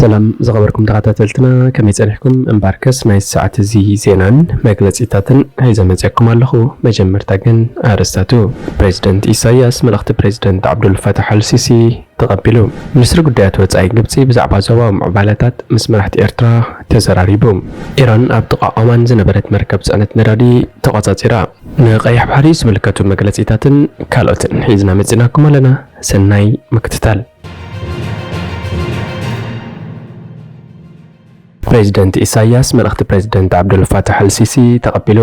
ሰላም ዝኸበርኩም ተኸታተልትና፣ ከመይ ጸኒሕኩም? እምበኣርከስ ናይ ሰዓት እዚ ዜናን መግለጺታትን ሒዘ መጺኣኩም ኣለኹ። መጀመርታ ግን ኣርእስታቱ። ፕሬዚደንት ኢሳያስ መልእኽቲ ፕሬዚደንት ዓብዱል ፋታሕ ኣልሲሲ ተቐቢሉ። ሚኒስትሪ ጉዳያት ወጻኢ ግብጺ ብዛዕባ ዞባዊ ምዕባለታት ምስ መራሕቲ ኤርትራ ተዘራሪቡ። ኢራን ኣብ ጥቓ ኦማን ዝነበረት መርከብ ጽዕነት ነዳዲ ተቖጻጺራ። ንቐይሕ ባሕሪ ዝምልከቱ መግለጺታትን ካልኦትን ሒዝና መጺናኩም ኣለና። ሰናይ ምክትታል። ፕሬዚደንት ኢሳያስ መልእኽቲ ፕሬዚደንት ዓብዱል ፋታሕ ኣልሲሲ ተቐቢሉ።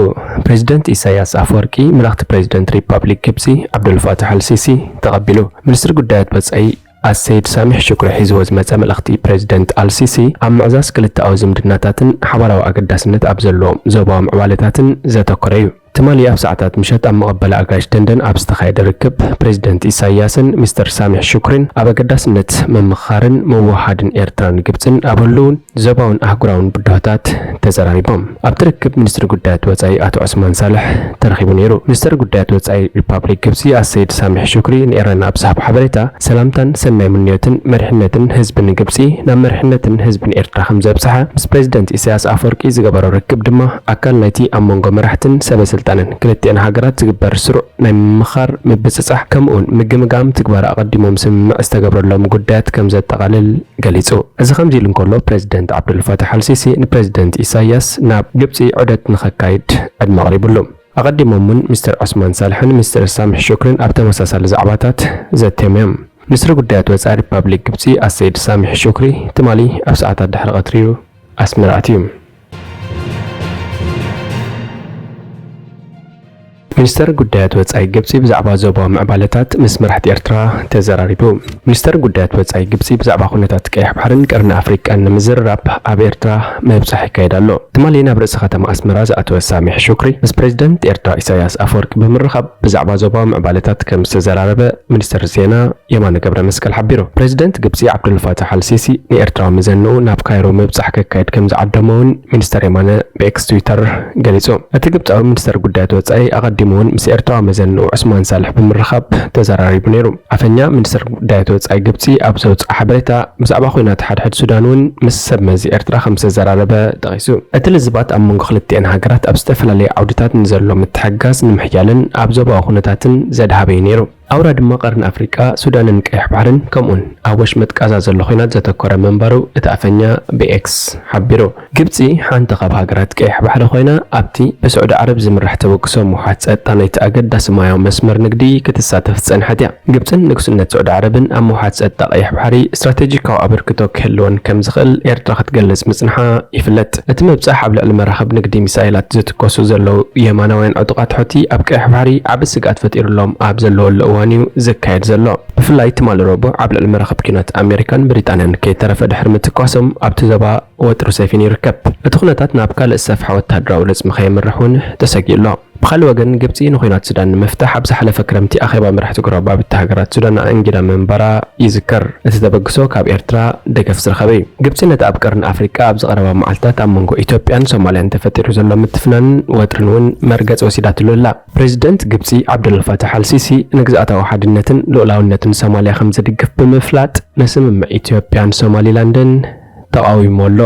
ፕሬዚደንት ኢሳያስ ኣፈወርቂ መልእኽቲ ፕሬዚደንት ሪፓብሊክ ግብጺ ዓብዱል ፋታሕ ኣልሲሲ ተቐቢሉ። ሚኒስትሪ ጉዳያት ወጻኢ ኣሰይድ ሳሚሕ ሹክሪ ሒዝዎ ዝመጸ መልእኽቲ ፕሬዚደንት ኣልሲሲ ኣብ ምዕዛዝ ክልተኣዊ ዝምድናታትን ሓባራዊ ኣገዳስነት ኣብ ዘለዎም ዞባዊ ምዕባለታትን ዘተኮረ እዩ። ትማሊ ኣብ ሰዓታት ምሸት ኣብ መቐበሊ ኣጋይሽ ደንደን ኣብ ዝተኻየደ ርክብ፣ ፕሬዚደንት ኢሳያስን ሚስተር ሳሚሕ ሹክሪን ኣብ ኣገዳስነት ምምኽኻርን ምውህሃድን ኤርትራን ግብጽን ኣብ ህሉውን ዞባውን ኣህጉራውን ብድሆታት ተዘራሪቦም። ኣብቲ ርክብ ሚኒስትሪ ጉዳያት ወጻኢ ኣቶ ዑስማን ሳልሕ ተረኺቡ ነይሩ። ሚኒስተር ጉዳያት ወጻኢ ሪፓብሊክ ግብጺ ኣሰይድ ሳሚሕ ሹክሪ ንኤረና ኣብ ዝሃቦ ሓበሬታ፣ ሰላምታን ሰናይ ምንዮትን መሪሕነትን ህዝብን ግብጺ ናብ መሪሕነትን ህዝብን ኤርትራ ከም ዘብጽሐ፣ ምስ ፕሬዚደንት ኢሳያስ ኣፈወርቂ ዝገበሮ ርክብ ድማ ኣካል ናይቲ ኣብ መንጎ መራሕትን ሰበ ስልጣንን ክልቲኣን ሃገራት ዝግበር ስሩዕ ናይ ምምኻር፣ ምብጽጻሕ፣ ከምኡውን ምግምጋም ትግባረ ኣቐዲሞም ስምምዕ ዝተገብረሎም ጉዳያት ከም ዘጠቓልል ገሊጹ። እዚ ከምዚ ኢሉ እንከሎ፣ ፕሬዚደንት ዓብዱል ፋታሕ ኣልሲሲ ንፕሬዚደንት ኢሳያስ ናብ ግብጺ ዑደት ንኸካይድ ዕድመ ኣቕሪቡሉ። ኣቐዲሞም እውን ሚስተር ዑስማን ሳልሕን ሚስተር ሳምሕ ሹክሪን ኣብ ተመሳሳሊ ዛዕባታት ዘትዮም እዮም። ሚኒስትሪ ጉዳያት ወጻኢ ሪፓብሊክ ግብጺ ኣሰይድ ሳሚሕ ሹክሪ ትማሊ ኣብ ሰዓታት ድሕሪ ቀትሪ እዩ ኣስመራ ኣትዩ። ሚኒስተር ጉዳያት ወጻኢ ግብጺ ብዛዕባ ዞባዊ ምዕባለታት ምስ መራሕቲ ኤርትራ ተዘራሪቡ። ሚኒስተር ጉዳያት ወጻኢ ግብጺ ብዛዕባ ኩነታት ቀይሕ ባሕርን ቀርኒ ኣፍሪቃን ንምዝርራብ ኣብ ኤርትራ ምብጻሕ ይካየድ ኣሎ። ትማሊ ናብ ርእሰ ከተማ ኣስመራ ዝኣተወ ሳሚሕ ሹክሪ ምስ ፕሬዚደንት ኤርትራ ኢሳያስ ኣፈወርቂ ብምርኻብ ብዛዕባ ዞባዊ ምዕባለታት ከም ዝተዘራረበ ሚኒስተር ዜና የማነ ገብረ መስቀል ሓቢሩ። ፕሬዚደንት ግብጺ ዓብዱልፋታሕ ኣልሲሲ ንኤርትራዊ መዘንኡ ናብ ካይሮ ምብጻሕ ከካይድ ከም ዝዓደመ እውን ሚኒስተር የማነ ብኤክስ ትዊተር ገሊጹ። እቲ ግብጻዊ ሚኒስተር ጉዳያት ወጻኢ ኣቐዲሙ እውን ምስ ኤርትራዊ መዘንኡ ዑስማን ሳልሕ ብምርኻብ ተዘራሪቡ ነይሩ። ኣፈኛ ሚኒስተር ጉዳያት ወጻኢ ግብጺ ኣብ ዘውጽኣ ሓበሬታ፣ ብዛዕባ ኲናት ሓድሕድ ሱዳን እውን ምስ ሰብ መዚ ኤርትራ ከም ዝተዘራረበ ጠቒሱ። እቲ ልዝባት ኣብ መንጎ ክልቲኣን ሃገራት ኣብ ዝተፈላለዩ ዓውድታት ንዘሎ ምትሕግጋዝ ንምሕያልን ኣብ ዞባዊ ኩነታትን ዘድሃበ እዩ ነይሩ። ኣውራ ድማ ቀርኒ ኣፍሪቃ፣ ሱዳንን ቀይሕ ባሕርን፣ ከምኡውን ኣብ ወሽመጥ ቃዛ ዘሎ ኲናት ዘተኮረ ምንባሩ እቲ ኣፈኛ ብኤክስ ሓቢሩ። ግብጺ ሓንቲ ካብ ሃገራት ቀይሕ ባሕሪ ኮይና፣ ኣብቲ ብስዑዲ ዓረብ ዝምራሕ ተበግሶ ምውሓት ጸጥታ ናይቲ ኣገዳሲ ማያዊ መስመር ንግዲ ክትሳተፍ ዝጸንሐት እያ። ግብጽን ንግስነት ስዑዲ ዓረብን ኣብ ምውሓት ጸጥታ ቀይሕ ባሕሪ ስትራቴጂካዊ ኣበርክቶ ክህልወን ከም ዝኽእል ኤርትራ ክትገልጽ ምጽንሓ ይፍለጥ። እቲ ምብጻሕ ኣብ ልዕሊ መራኽብ ንግዲ ሚሳይላት ዝትኮሱ ዘለዉ የማናውያን ዕጡቓት ሑቲ ኣብ ቀይሕ ባሕሪ ዓቢ ስግኣት ፈጢሩሎም ኣብ ዘለወሉ እዋን እዩ ዝካየድ ዘሎ። ብፍላይ ትማሊ ረቡዕ ኣብ ልዕሊ መራኽብ ኲናት ኣሜሪካን ብሪጣንያን ከይተረፈ ድሕሪ ምትኳሶም ኣብቲ ዞባ ወጥሪ ሰፊኑ ይርከብ። እቲ ኩነታት ናብ ካልእ ዝሰፍሐ ወተሃደራዊ ርጽሚ ከየምርሕ እውን ተሰጊኡ ኣሎ። ብኻልእ ወገን፣ ግብጺ ንኹናት ሱዳን ንምፍታሕ ኣብ ዝሓለፈ ክረምቲ ኣኼባ መራሕቲ ጎረባብቲ ሃገራት ሱዳን ኣኣንጊዳ ምንባራ ይዝከር። እቲ ተበግሶ ካብ ኤርትራ ደገፍ ዝረኸበ እዩ። ግብጺ ነቲ ኣብ ቀርኒ ኣፍሪቃ ኣብዚ ቀረባ መዓልታት ኣብ መንጎ ኢትዮጵያን ሶማልያን ተፈጢሩ ዘሎ ምትፍናንን ወጥርን እውን መርገጺ ወሲዳትሉ ኣላ። ፕሬዚደንት ግብጺ ዓብደልፋታሕ ኣልሲሲ ንግዝኣታዊ ሓድነትን ልኡላውነትን ሶማልያ ከም ዝድግፍ ብምፍላጥ፣ ንስምምዕ ኢትዮጵያን ሶማሊላንድን ተቓዊሙ ኣሎ።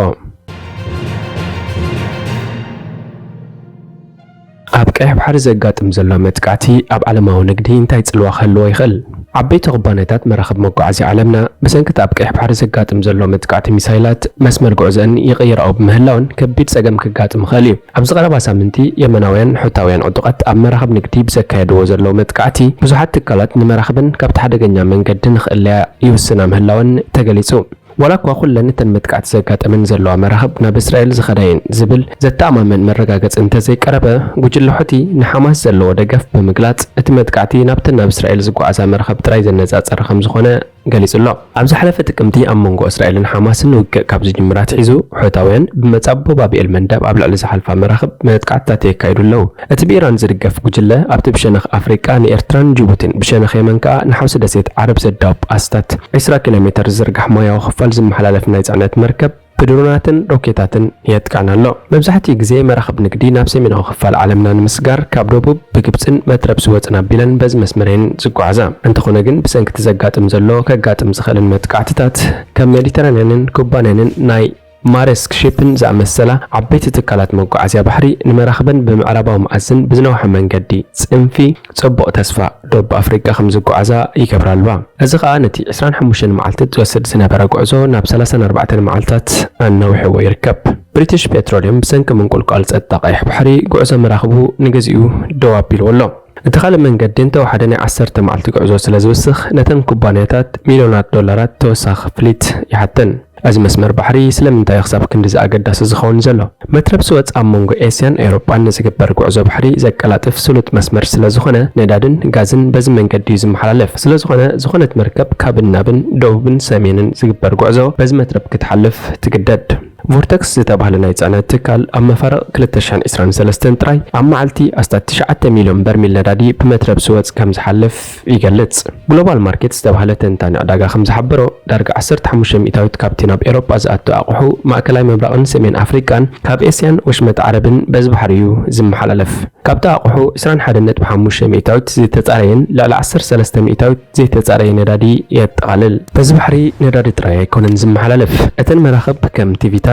ኣብ ቀይሕ ባሕሪ ዘጋጥም ዘሎ መጥቃዕቲ ኣብ ዓለማዊ ንግዲ እንታይ ጽልዋ ክህልዎ ይኽእል? ዓበይቲ ኩባንያታት መራኽብ መጓዓዝያ ዓለምና ብሰንኪ እቲ ኣብ ቀይሕ ባሕሪ ዘጋጥም ዘሎ መጥቃዕቲ ሚሳይላት መስመር ጉዕዞአን ይቕይራኦ ብምህላወን ከቢድ ጸገም ከጋጥም ይኽእል እዩ። ኣብዚ ቀረባ ሳምንቲ የመናውያን ሑታውያን ዕጡቓት ኣብ መራኽብ ንግዲ ብዘካየድዎ ዘለዉ መጥቃዕቲ ብዙሓት ትካላት ንመራኽበን ካብቲ ሓደገኛ መንገዲ ንኽእለያ ይውስና ምህላወን ተገሊጹ። ዋላ እኳ ኩለን እተን መጥቃዕቲ ዘጋጠመን ዘለዋ መራኽብ ናብ እስራኤል ዝኸዳ እየን ዝብል ዘተኣማምን መረጋገጺ እንተዘይቀረበ፣ ጉጅለ ሑቲ ንሓማስ ዘለዎ ደገፍ ብምግላጽ፣ እቲ መጥቃዕቲ ናብተን ናብ እስራኤል ዝጓዓዛ መራኽብ ጥራይ ዘነጻጸረ ከም ዝኾነ ገሊጹ ኣሎ። ኣብ ዝሓለፈ ጥቅምቲ ኣብ መንጎ እስራኤልን ሓማስን ውግእ ካብ ዝጅምር ኣትሒዙ፣ ሑታውያን ብመጻብቦ ባብኤል መንደብ ኣብ ልዕሊ ዝሓልፋ መራኽብ መጥቃዕትታት የካይዱ ኣለዉ። እቲ ብኢራን ዝድገፍ ጉጅለ ኣብቲ ብሸነኽ ኣፍሪቃ ንኤርትራን ጅቡቲን ብሸነኽ የመን ከኣ ንሓውሲ ደሴት ዓረብ ዘዳውብ ኣስታት ዕስራ ኪሎ ሜተር ዝዝርጋሕ ማያዊ ክፋል ዝመሓላለፍ ናይ ጽዕነት መርከብ ብድሮናትን ሮኬታትን የጥቅዐን ኣሎ። መብዛሕትኡ ግዜ መራኽብ ንግዲ ናብ ሰሜናዊ ክፋል ዓለምና ንምስጋር ካብ ደቡብ ብግብጽን መትረብ ስወጽን ኣቢለን በዚ መስመር እየን ዝጓዓዛ። እንተኾነ ግን ብሰንኪ እቲ ዘጋጥም ዘሎ ከጋጥም ዝኽእልን መጥቃዕትታት ካብ ሜዲተራንያንን ኩባንያንን ናይ ማሬስክ ሺፕን ዝኣመሰላ ዓበይቲ ትካላት መጓዓዝያ ባሕሪ ንመራኽበን ብምዕራባዊ መኣዝን ብዝነውሐ መንገዲ ጽንፊ ጽቡቕ ተስፋ ዶብ ኣፍሪቃ ከም ዝጓዓዛ ይገብራ ኣለዋ። እዚ ኸኣ ነቲ ዕስራን ሓሙሽተን መዓልታት ዝወስድ ዝነበረ ጉዕዞ ናብ ሰላሳን ኣርባዕተን መዓልታት ኣናዊሕዎ ይርከብ። ብሪቲሽ ፔትሮልየም ብሰንኪ ምንቁልቋል ጸጥታ ቀይሕ ባሕሪ ጉዕዞ መራኽቡ ንግዚኡ ደው ኣቢልዎ ኣሎ። እቲ ካልእ መንገዲ እንተወሓደ ናይ ዓሰርተ መዓልቲ ጉዕዞ ስለ ዝውስኽ ነተን ኩባንያታት ሚልዮናት ዶላራት ተወሳኺ ክፍሊት ይሓተን። እዚ መስመር ባሕሪ ስለምንታይ እዩ ክሳብ ክንድዚ ኣገዳሲ ዝኸውን ዘሎ? መትረብ ስወጽ ኣብ መንጎ ኤስያን ኤውሮጳን ንዝግበር ጉዕዞ ባሕሪ ዘቀላጥፍ ስሉጥ መስመር ስለ ዝኾነ ነዳድን ጋዝን በዚ መንገዲ እዩ ዝመሓላለፍ። ስለ ዝኾነ ዝኾነት መርከብ ካብን ናብን ደቡብን ሰሜንን ዝግበር ጉዕዞ በዚ መትረብ ክትሓልፍ ትግደድ። ቮርተክስ ዝተባህለ ናይ ጽዕነት ትካል ኣብ መፋርቕ ክልተ ሽሕን ዕስራን ሰለስተን ጥራይ ኣብ መዓልቲ ኣስታት ትሽዓተ ሚልዮን በርሚል ነዳዲ ብመትረብ ስወጽ ከም ዝሓልፍ ይገልጽ። ግሎባል ማርኬት ዝተባህለ ተንታኒ ዕዳጋ ከም ዝሓበሮ ዳርጋ ዓሰርተ ሓሙሽተ ሚእታዊት ካብቲ ናብ ኤውሮጳ ዝኣቱ ኣቑሑ ማእከላይ ምብራቕን ሰሜን ኣፍሪቃን ካብ ኤስያን ወሽመጥ ዓረብን በዚ ባሕሪ እዩ ዝመሓላለፍ። ካብቲ ኣቑሑ ዕስራን ሓደን ነጥቢ ሓሙሽተ ሚእታዊት ዝተጻረየን ልዕሊ ዓሰርተ ሰለስተ ሚእታዊት ዘይተጻረየ ነዳዲ የጠቓልል። በዚ ባሕሪ ነዳዲ ጥራይ ኣይኮነን ዝመሓላለፍ። እተን መራኽብ ከም ቲቪታት፣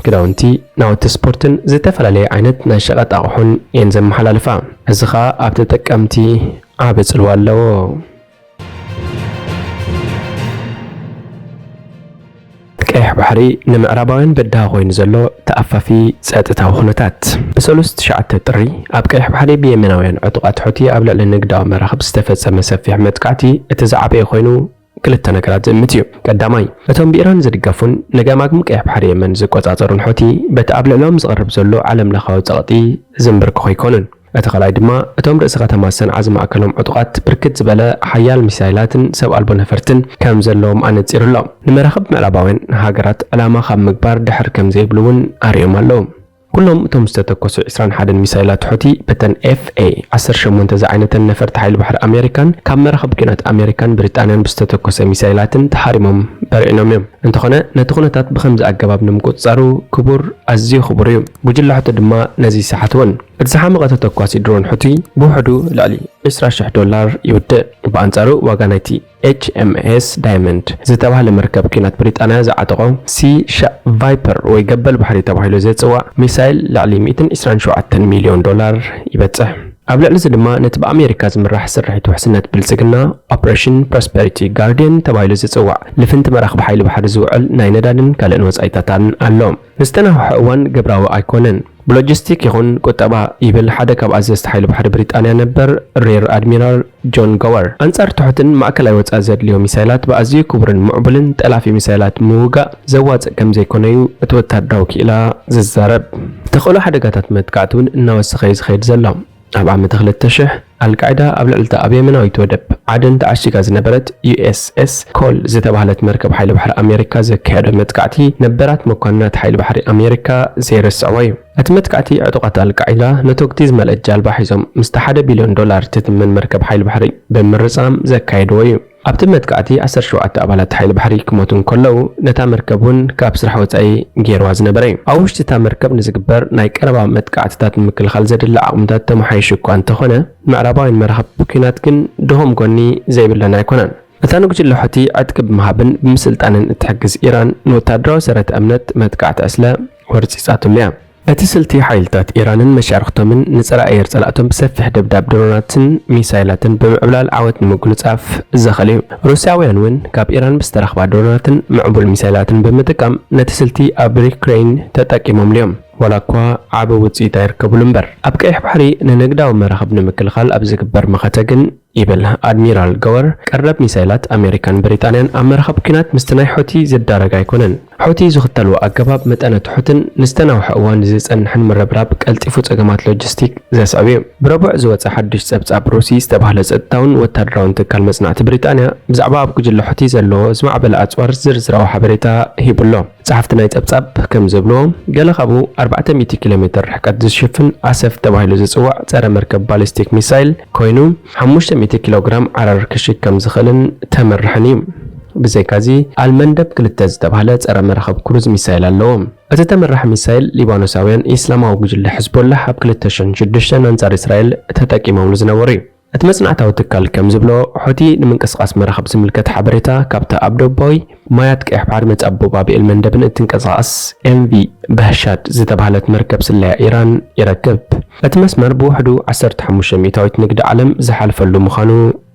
ክዳውንቲ፣ ናውቲ ስፖርትን ዝተፈላለየ ዓይነት ናይ ሸቐጥ ኣቑሑን እየን ዘመሓላልፋ። እዚ ኸኣ ኣብ ተጠቀምቲ ዓቢ ጽልዋ ኣለዎ። ቀይሕ ባሕሪ ንምዕራባውያን በዳሂ ኮይኑ ዘሎ ተኣፋፊ ጸጥታዊ ኩነታት። ብሰሉስ ትሽዓተ ጥሪ ኣብ ቀይሕ ባሕሪ ብየመናውያን ዕጡቓት ሑቲ ኣብ ልዕሊ ንግዳዊ መራኽብ ዝተፈጸመ ሰፊሕ መጥቃዕቲ እቲ ዝዓበየ ኮይኑ ክልተ ነገራት ዝእምት እዩ። ቀዳማይ፣ እቶም ብኢራን ዝድገፉን ንገማግም ቀይሕ ባሕሪ የመን ዝቆጻጸሩን ሑቲ በቲ ኣብ ልዕሊኦም ዝቐርብ ዘሎ ዓለም ለኻዊ ጸቕጢ ዝንብርክኹ ኣይኮኑን። እቲ ካልኣይ ድማ እቶም ርእሰ ከተማ ሰንዓ ዝማእከሎም ዕጡቓት ብርክት ዝበለ ሓያል ሚሳይላትን ሰብ ኣልቦ ነፈርትን ከም ዘለዎም ኣነጺሩ ኣሎ። ንመራኽብ ምዕራባውያን ሃገራት ዕላማ ካብ ምግባር ድሕር ከም ዘይብሉ እውን ኣርእዮም ኣለዉ። ኩሎም እቶም ዝተተኮሱ ዕስራን ሓደን ሚሳይላት ሑቲ በተን ኤፍ ኤ ዓሰርተ ሸሞንተ ዝዓይነተን ነፈርቲ ሓይሊ ባሕሪ ኣሜሪካን ካብ መራኽብ ኲናት ኣሜሪካን ብሪጣንያን ብዝተተኮሰ ሚሳይላትን ተሃሪሞም በርዒኖም እዮም። እንተኾነ ነቲ ኩነታት ብኸምዚ ኣገባብ ንምቁጽጻሩ ክቡር፣ ኣዝዩ ክቡር እዩ። ጉጅለ ሑቲ ድማ ነዚ ይሰሓት እውን። እቲ ዝሓመቐ ተተኳሲ ድሮን ሑቲ ብውሕዱ ልዕሊ ዕስራ ሽሕ ዶላር ይውድእ። ብኣንጻሩ ዋጋ ናይቲ ኤች ኤም ኤስ ዳይመንድ ዝተባህለ መርከብ ኲናት ብሪጣንያ ዝዓጠቖ ሲ ቫይፐር ወይ ገበል ባሕሪ ተባሂሉ ዝጽዋዕ ሚሳይል ልዕሊ ሚእትን ዕስራን ሸውዓተን ሚልዮን ዶላር ይበጽሕ። ኣብ ልዕሊ እዚ ድማ ነቲ ብኣሜሪካ ዝምራሕ ስርሒት ውሕስነት ብልጽግና ኦፕሬሽን ፕሮስፐሪቲ ጋርዲየን ተባሂሉ ዝጽዋዕ ልፍንቲ መራኽብ ሓይሊ ባሕሪ ዝውዕል ናይ ነዳድን ካልእን ወጻኢታትን ኣሎ። ንዝተናውሐ እዋን ግብራዊ ኣይኮነን። ብሎጂስቲክ ይኹን ቁጠባ ይብል ሓደ ካብ ኣዘዝቲ ሓይሊ ባሕሪ ብሪጣንያ ነበር ሬር ኣድሚራል ጆን ጎወር። ኣንጻር ትሑትን ማእከላይ ወጻኢ ዘድልዮ ሚሳይላት ብኣዝዩ ክቡርን ምዕቡልን ጠላፊ ሚሳይላት ምውጋእ ዘዋጽእ ከም ዘይኮነ እዩ እቲ ወታደራዊ ክኢላ ዝዛረብ። ተኽእሎ ሓደጋታት መጥቃዕቲ እውን እናወሰኸ እዩ ዝኸይድ ዘሎ። ኣብ ዓመተ ክልተ ሽሕ ኣልቃዒዳ ኣብ ልዕሊ እታ ኣብ የመናዊት ወደብ ዓደን ተዓሺጋ ዝነበረት ዩ ኤስ ኤስ ኮል ዝተባህለት መርከብ ሓይሊ ባሕሪ ኣሜሪካ ዘካየዶ መጥቃዕቲ ነበራት መኮንናት ሓይሊ ባሕሪ ኣሜሪካ ዘይርስዕዎ እዩ። እቲ መጥቃዕቲ ዕጡቓት ኣልቃዒዳ ነተጉቲ ዝመልአት ጃልባ ሒዞም ምስታ ሓደ ቢልዮን ዶላር ትትመን መርከብ ሓይሊ ባሕሪ ብምርጻም ዘካየድዎ እዩ። ኣብቲ መጥቃዕቲ ዓሰርተ ሸውዓተ ኣባላት ሓይሊ ባሕሪ ክሞቱ እንከለዉ ነታ መርከብ እውን ካብ ስራሕ ወጻኢ ገይርዋ ዝነበረ እዩ። ኣብ ውሽጢ እታ መርከብ ንዝግበር ናይ ቀረባ መጥቃዕትታት ንምክልኻል ዘድሊ ዓቕምታት ተመሓይሹ እኳ እንተኾነ ምዕራባውያን መራኽብ ኲናት ግን ድኹም ጎኒ ዘይብለን ኣይኮናን። እታ ንጉጅለ ሑቲ ዕጥቂ ብምሃብን ብምስልጣንን እትሕግዝ ኢራን ንወታደራዊ ሰረተ እምነት መጥቃዕቲ ዕስለ ወርጺጻትሉ እያ። እቲ ስልቲ ሓይልታት ኢራንን መሻርኽቶምን ንጸረ ኣየር ጸላእቶም ብሰፊሕ ደብዳብ ድሮናትን ሚሳይላትን ብምዕብላል ዓወት ንምጉንጻፍ ዘኸል እዩ። ሩስያውያን እውን ካብ ኢራን ብዝተረኽባ ድሮናትን ምዕቡል ሚሳይላትን ብምጥቃም ነቲ ስልቲ ኣብ ዩክሬን ተጠቂሞምሉ እዮም። ዋላ እኳ ዓቢ ውጽኢት ኣይርከቡሉ እምበር። ኣብ ቀይሕ ባሕሪ ንንግዳዊ መራኽብ ንምክልኻል ኣብ ዝግበር መኸተ ግን ይብል ኣድሚራል ገወር፣ ቀረብ ሚሳይላት ኣሜሪካን ብሪጣንያን ኣብ መራኽብ ኲናት ምስቲ ናይ ሑቲ ዝዳረግ ኣይኮነን። ሑቲ ዝኽተልዎ ኣገባብ መጠነ ትሑትን ንዝተናውሐ እዋን ዝጸንሕን ምርብራብ ቀልጢፉ ጸገማት ሎጂስቲክ ዘስዕብ እዩ። ብረቡዕ ዝወጸ ሓድሽ ጸብጻብ ሩሲ ዝተባህለ ጸጥታውን ወታደራውን ትካል መጽናዕቲ ብሪጣንያ ብዛዕባ ኣብ ጉጅለ ሑቲ ዘለዎ ዝማዕበለ ኣጽዋር ዝርዝራዊ ሓበሬታ ሂቡ ኣሎ። ጸሓፍቲ ናይ ጸብጻብ ከም ዝብልዎ፣ ገለ ካብኡ ኣርባዕተ ሚእቲ ኪሎ ሜትር ርሕቀት ዝሽፍን ኣሰፍ ተባሂሉ ዝጽዋዕ ጸረ መርከብ ባሊስቲክ ሚሳይል ኮይኑ፣ ሓሙሽተ ሚእቲ ኪሎ ግራም ዓረር ክሽከም ዝኽእልን ተመርሕን እዩ። ብዘይካዚ፣ ኣልመንደብ ክልተ ዝተባህለ ጸረ መራኽብ ክሩዝ ሚሳይል ኣለዎ። እቲ ተመራሕ ሚሳይል ሊባኖሳውያን ኢስላማዊ ጉጅለ ሕዝቦላህ ኣብ ክልተ ሽሕን ሽዱሽተን ኣንጻር እስራኤል ተጠቂሞምሉ ዝነበሩ እዩ። እቲ መጽናዕታዊ ትካል ከም ዝብሎ፣ ሑቲ ንምንቅስቓስ መራኽብ ዝምልከት ሓበሬታ ካብታ ኣብ ደቡባዊ ማያት ቀይሕ ባሕሪ መጻብ ኣቢኤል መንደብን እትንቀሳቐስ ኤምቪ በህሻድ ዝተባህለት መርከብ ስለያ ኢራን ይረክብ። እቲ መስመር ብውሕዱ ዓሰርተ ሓሙሽተ ሚእታዊት ንግዲ ዓለም ዝሓልፈሉ ምዃኑ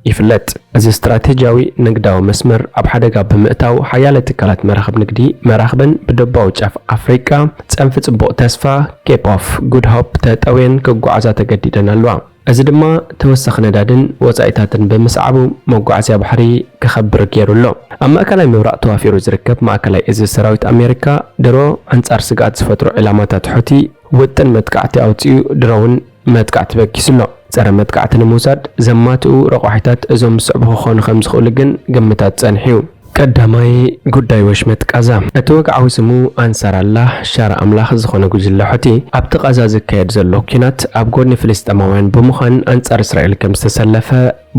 ይፍለጥ። እዚ ስትራቴጂያዊ ንግዳዊ መስመር ኣብ ሓደጋ ብምእታው፣ ሓያለ ትካላት መራኽብ ንግዲ መራኽበን ብደቡባዊ ጫፍ ኣፍሪቃ ጸንፊ ጽቡቕ ተስፋ፣ ኬፕ ኦፍ ጉድ ሆፕ፣ ተጠውየን ክጓዓዛ ተገዲደን ኣለዋ። እዚ ድማ ተወሳኺ ነዳድን ወጻኢታትን ብምስዓቡ፣ መጓዓዝያ ባሕሪ ክኸብር ገይሩ ኣሎ። ኣብ ማእከላይ ምብራቕ ተዋፊሩ ዝርከብ ማእከላይ እዚ ሰራዊት ኣሜሪካ፣ ድሮ ኣንጻር ስግኣት ዝፈጥሩ ዕላማታት ሑቲ ውጥን መጥቃዕቲ ኣውጺኡ፣ ድሮ እውን መጥቃዕቲ በጊሱ ኣሎ። ጸረ መጥቃዕቲ ንምውሳድ ዘማትኡ ረቋሒታት እዞም ዝስዕቡ ክኾኑ ከም ዝኽእሉ ግን ግምታት ጸኒሑ እዩ። ቀዳማይ፣ ጉዳይ ወሽመጥ ቃዛ። እቲ ወግዓዊ ስሙ ኣንሳር ኣላህ፣ ሻር ኣምላኽ፣ ዝኾነ ጉጅለ ሑቲ፣ ኣብቲ ቃዛ ዝካየድ ዘሎ ኲናት ኣብ ጎድኒ ፍልስጤማውያን ብምዃን ኣንጻር እስራኤል ከም ዝተሰለፈ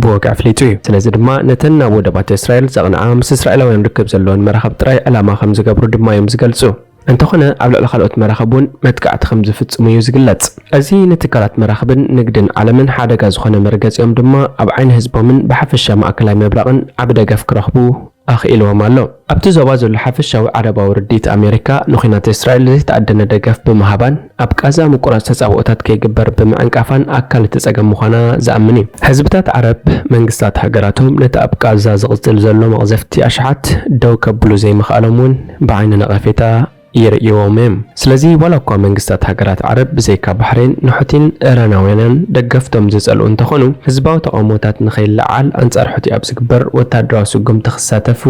ብወግዒ ኣፍሊጡ እዩ። ስለዚ ድማ ነተን ናብ ወደባት እስራኤል ዘቕንዓ ምስ እስራኤላውያን ርክብ ዘለወን መራኽብ ጥራይ ዕላማ ከም ዝገብሩ ድማ እዮም ዝገልጹ። እንተኾነ ኣብ ልዕሊ ካልኦት መራኽብ እውን መጥቃዕቲ ከም ዝፍጽሙ እዩ ዝግለጽ። እዚ ንትካላት መራኽብን ንግድን ዓለምን ሓደጋ ዝኾነ መርገጺኦም ድማ ኣብ ዓይኒ ህዝቦምን ብሓፈሻ ማእከላይ ምብራቕን ዓቢ ደገፍ ክረኽቡ ኣኽኢልዎም ኣሎ። ኣብቲ ዞባ ዘሎ ሓፈሻዊ ዓረባዊ ርድኢት ኣሜሪካ ንኲናት እስራኤል ዘይተኣደነ ደገፍ ብምሃባን ኣብ ቃዛ ምቁራጽ ተጻብኦታት ከይግበር ብምዕንቃፋን ኣካል እቲ ጸገም ምዃና ዝኣምን እዩ። ህዝብታት ዓረብ መንግስታት ሃገራቶም ነቲ ኣብ ቃዛ ዝቕጽል ዘሎ መቕዘፍቲ ኣሽሓት ደው ከብሉ ዘይምኽኣሎም እውን ብዓይኒ ነቐፌታ ይርእይዎም እዮም። ስለዚ ዋላ እኳ መንግስታት ሃገራት ዓረብ ብዘይካ ባሕሬን ንሑቲን ኢራናውያንን ደገፍቶም ዝጸልኡ እንተኾኑ፣ ህዝባዊ ተቓውሞታት ንኸይለዓል ኣንጻር ሑቲ ኣብ ዝግበር ወታደራዊ ስጉምቲ ክሳተፉ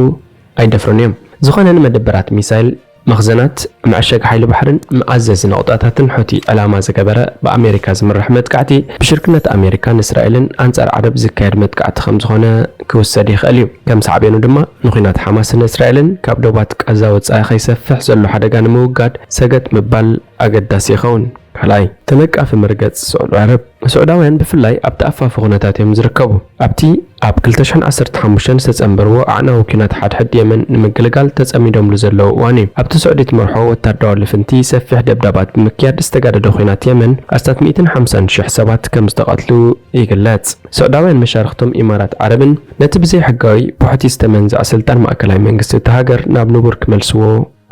ኣይደፍሩን እዮም። ዝኾነ ንመደበራት ሚሳይል፣ መኽዘናት፣ መዐሸጊ ሓይሊ ባሕርን መኣዘዚ ነቑጣታትን ሑቲ ዕላማ ዝገበረ ብኣሜሪካ ዝምራሕ መጥቃዕቲ ብሽርክነት ኣሜሪካን እስራኤልን ኣንጻር ዓረብ ዝካየድ መጥቃዕቲ ከም ዝኾነ ክውሰድ ይኽእል እዩ። ከም ሳዕቤኑ ድማ ንኹናት ሓማስን እስራኤልን ካብ ዶባት ቃዛ ወጻኢ ከይሰፍሕ ዘሎ ሓደጋ ንምውጋድ ሰገጥ ምባል ኣገዳሲ ይኸውን። ካልኣይ፣ ተነቃፊ መርገጽ ስዑዲ ዓረብ። ስዑዳውያን ብፍላይ ኣብቲ ኣፋፊ ኩነታት እዮም ዝርከቡ። ኣብቲ ኣብ ክልተ ሽሕን ዓሰርተ ሓሙሽተን ዝተጸንበርዎ ኣዕናዊ ኲናት ሓድሕድ የመን ንምግልጋል ተጸሚዶምሉ ዘለዉ እዋን እዩ። ኣብቲ ስዑዲ ትመርሖ ወታደራዊ ልፍንቲ ሰፊሕ ደብዳባት ብምክያድ ዝተጋደደ ኲናት የመን ኣስታት ሚእትን ሓምሳን ሽሕ ሰባት ከም ዝተቐትሉ ይግለጽ። ስዑዳውያን መሻርኽቶም ኢማራት ዓረብን ነቲ ብዘይሕጋዊ ብሑቲ ዝተመንዝዐ ስልጣን ማእከላይ መንግስቲ እታ ሃገር ናብ ንቡር ክመልስዎ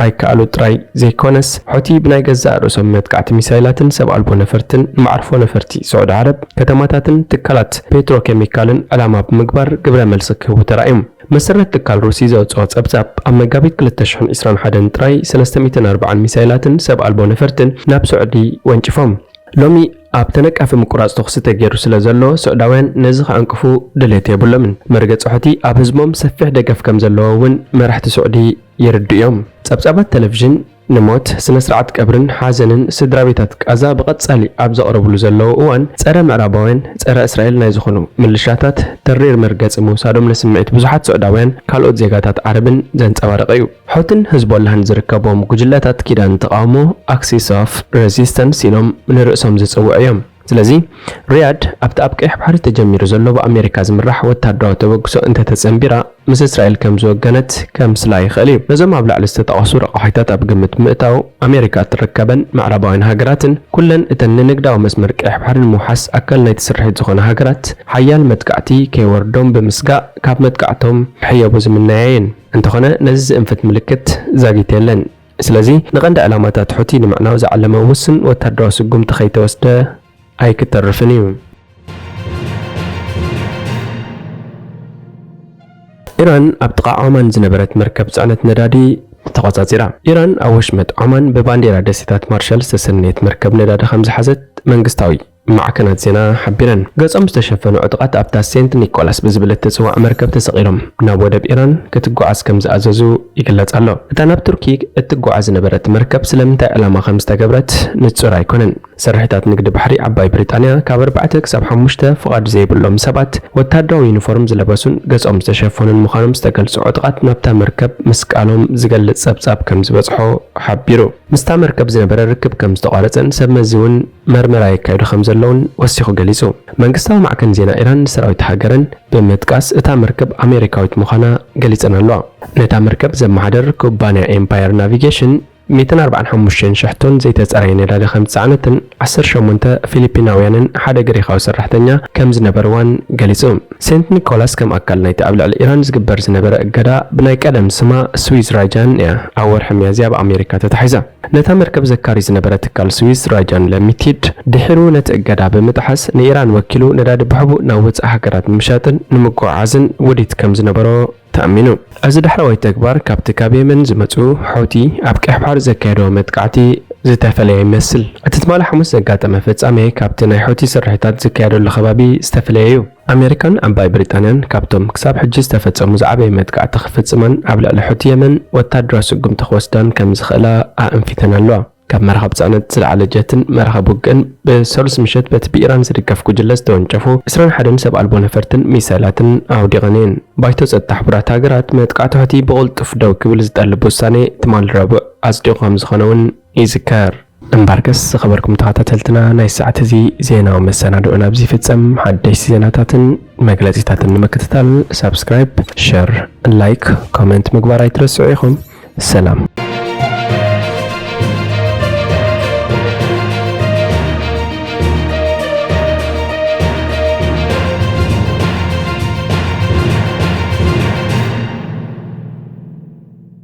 ኣይከኣሉ ጥራይ ዘይኮነስ፣ ሑቲ ብናይ ገዛእ ርእሶም መጥቃዕቲ ሚሳይላትን ሰብ ኣልቦ ነፈርትን ንመዓርፎ ነፈርቲ ስዑዲ ዓረብ፣ ከተማታትን ትካላት ፔትሮኬሚካልን ዕላማ ብምግባር ግብረ መልሲ ክህቡ ተራእዮም። መሰረት ትካል ሩሲ ዘውጽኦ ጸብጻብ፣ ኣብ መጋቢት ክልተ ሽሕን ዕስራን ሓደን ጥራይ ሰለስተ ሚእትን ኣርባዓን ሚሳይላትን ሰብ ኣልቦ ነፈርትን ናብ ስዑዲ ወንጭፎም። ሎሚ ኣብ ተነቃፊ ምቁራጽ ተኹሲ ተገይሩ ስለ ዘሎ፣ ስዑዳውያን ነዚ ክዕንቅፉ ድሌት የብሎምን። መርገጺ ሑቲ ኣብ ህዝቦም ሰፊሕ ደገፍ ከም ዘለዎ እውን መራሕቲ ስዑዲ የርድኡ እዮም። ጸብጻባት ቴሌቪዥን ንሞት፣ ስነ ስርዓት ቀብርን ሓዘንን ስድራ ቤታት ቃዛ ብቐጻሊ ኣብ ዘቕርብሉ ዘለዉ እዋን፣ ጸረ ምዕራባውያን፣ ጸረ እስራኤል ናይ ዝኾኑ ምልሻታት ተሪር መርገጺ ምውሳዶም ንስምዒት ብዙሓት ስዑዳውያን ካልኦት ዜጋታት ዓረብን ዘንጸባረቐ እዩ። ሑትን ህዝቦላህን ዝርከቦም ጉጅለታት ኪዳን ተቓውሞ፣ ኣክሲስ ኦፍ ሬዚስተንስ ኢሎም ንርእሶም ዝጽውዑ እዮም። ስለዚ፣ ሪያድ ኣብቲ ኣብ ቀይሕ ባሕሪ ተጀሚሩ ዘሎ ብኣሜሪካ ዝምራሕ ወታደራዊ ተበግሶ እንተተጸንቢራ፣ ምስ እስራኤል ከም ዝወገነት ከምስላ ይኽእል እዩ። ነዞም ኣብ ላዕሊ ዝተጠቐሱ ረቋሒታት ኣብ ግምት ምእታው፣ ኣሜሪካ እትርከበን ምዕራባውያን ሃገራትን፣ ኩለን እተን ንንግዳዊ መስመር ቀይሕ ባሕሪ ንምውሓስ ኣካል ናይቲ ስርሒት ዝኾና ሃገራት፣ ሓያል መጥቃዕቲ ከይወርዶም ብምስጋእ፣ ካብ መጥቃዕቶም ክሕየቡ ዝምነያ እየን። እንተኾነ፣ ነዚ ዝእንፍት ምልክት ዛጊት የለን። ስለዚ፣ ንቐንዲ ዕላማታት ሑቲ ንምዕናው ዝዓለመ ውሱን ወታደራዊ ስጉምቲ ከይተወስደ ኣይክተርፍን እዩ። ኢራን ኣብ ጥቓ ዖማን ዝነበረት መርከብ ጽዕነት ነዳዲ ተቖጻጺራ። ኢራን ኣብ ወሽመጥ ዖማን ብባንዴራ ደሴታት ማርሻል ዝተሰነየት መርከብ ነዳዲ ከም ዝሓዘት መንግስታዊ ማዕከናት ዜና ሓቢረን። ገጾም ዝተሸፈኑ ዕጡቓት ኣብታ ሴንት ኒኮላስ ብዝብል እትጽዋዕ መርከብ ተሰቒሎም ናብ ወደብ ኢራን ክትጓዓዝ ከም ዝኣዘዙ ይግለጽ ኣሎ። እታ ናብ ቱርኪ እትጓዓዝ ዝነበረት መርከብ ስለምንታይ ዕላማ ከም ዝተገብረት ንጹር ኣይኮነን። ስርሒታት ንግዲ ባሕሪ ዓባይ ብሪጣንያ ካብ ኣርባዕተ ክሳብ ሓሙሽተ ፍቓድ ዘይብሎም ሰባት፣ ወታደራዊ ዩኒፎርም ዝለበሱን ገጾም ዝተሸፈኑን ምዃኖም ዝተገልጹ ዕጡቓት ናብታ መርከብ ምስቃሎም ዝገልጽ ጸብጻብ ከም ዝበጽሖ ሓቢሩ። ምስታ መርከብ ዝነበረ ርክብ ከም ዝተቋረጸን ሰብ መዚ እውን መርመራ የካይዱ ከም ዘለውን ወሲኹ ገሊጹ። መንግስታዊ ማዕከን ዜና ኢራን ንሰራዊት ሃገረን ብምጥቃስ፣ እታ መርከብ ኣሜሪካዊት ምዃና ገሊጸን ኣለዋ። ነታ መርከብ ዘመሓደር ኩባንያ ኤምፓየር ናቪጌሽን ሚእትን ኣርባዓን ሓሙሽተን ሽሕ ቶን ዘይተጸረየ ነዳዲ ከም ዝጸዓነትን ዓሰርተ ሸሞንተ ፊሊፒናውያንን ሓደ ግሪኻዊ ሰራሕተኛ ከም ዝነበርዋን ገሊጹ። ሴንት ኒኮላስ ከም ኣካል ናይቲ ኣብ ልዕሊ ኢራን ዝግበር ዝነበረ እገዳ ብናይ ቀደም ስማ ስዊዝ ራጃን እያ ኣብ ወርሒ ሚያዝያ ብኣሜሪካ ተታሒዛ። ነታ መርከብ ዘካሪ ዝነበረ ትካል ስዊዝ ራጃን ለሚቲድ ድሒሩ ነቲ እገዳ ብምጥሓስ ንኢራን ወኪሉ ነዳዲ ብሕቡእ ናብ ወጻኢ ሃገራት ንምሻጥን ንምጉዕዓዝን ውዲት ከም ዝነበሮ ተኣሚኑ። እዚ ዳሕረዋይ ተግባር ካብቲ ካብ የመን ዝመጹ ሖቲ ኣብ ቀይሕ ባሕሪ ዘካየድዎ መጥቃዕቲ ዝተፈለየ ይመስል። እቲ ትማሊ ሓሙስ ዘጋጠመ ፍጻሜ ካብቲ ናይ ሖቲ ስርሒታት ዝካየደሉ ከባቢ ዝተፈለየ እዩ። ኣሜሪካን ዓባይ ብሪጣንያን ካብቶም ክሳብ ሕጂ ዝተፈጸሙ ዝዓበየ መጥቃዕቲ ክፍጽማን ኣብ ልዕሊ ሑቲ የመን ወታደራዊ ስጉምቲ ክወስዳን ከም ዝኽእላ ኣእንፊተን ኣለዋ። ካብ መራኸብ ጽዕነት ዝለዓለ ጀትን መራኸብ ውግእን ብሰሉስ ምሸት በቲ ብኢራን ዝድገፍ ጉጅለ ዝተወንጨፉ ዕስራን ሓደን ሰብ ኣልቦ ነፈርትን ሚሳይላትን ኣውዲቐን እየን። ባይቶ ጸጥታ ሕቡራት ሃገራት መጥቃዕቲ ሑቲ ብቕልጡፍ ደው ክብል ዝጠልብ ውሳኔ ትማሊ ረቡዕ ኣጽዲቑ ከም ዝኾነ እውን ይዝከር። እምበርከስ ዝኸበርኩም ተኸታተልትና፣ ናይ ሰዓት እዚ ዜናዊ መሰናድኦ ናብዚ ይፍጸም። ሓደሽቲ ዜናታትን መግለጺታትን ንምክትታል ሳብስክራይብ፣ ሸር፣ ላይክ፣ ኮመንት ምግባር ኣይትረስዑ ኢኹም። ሰላም።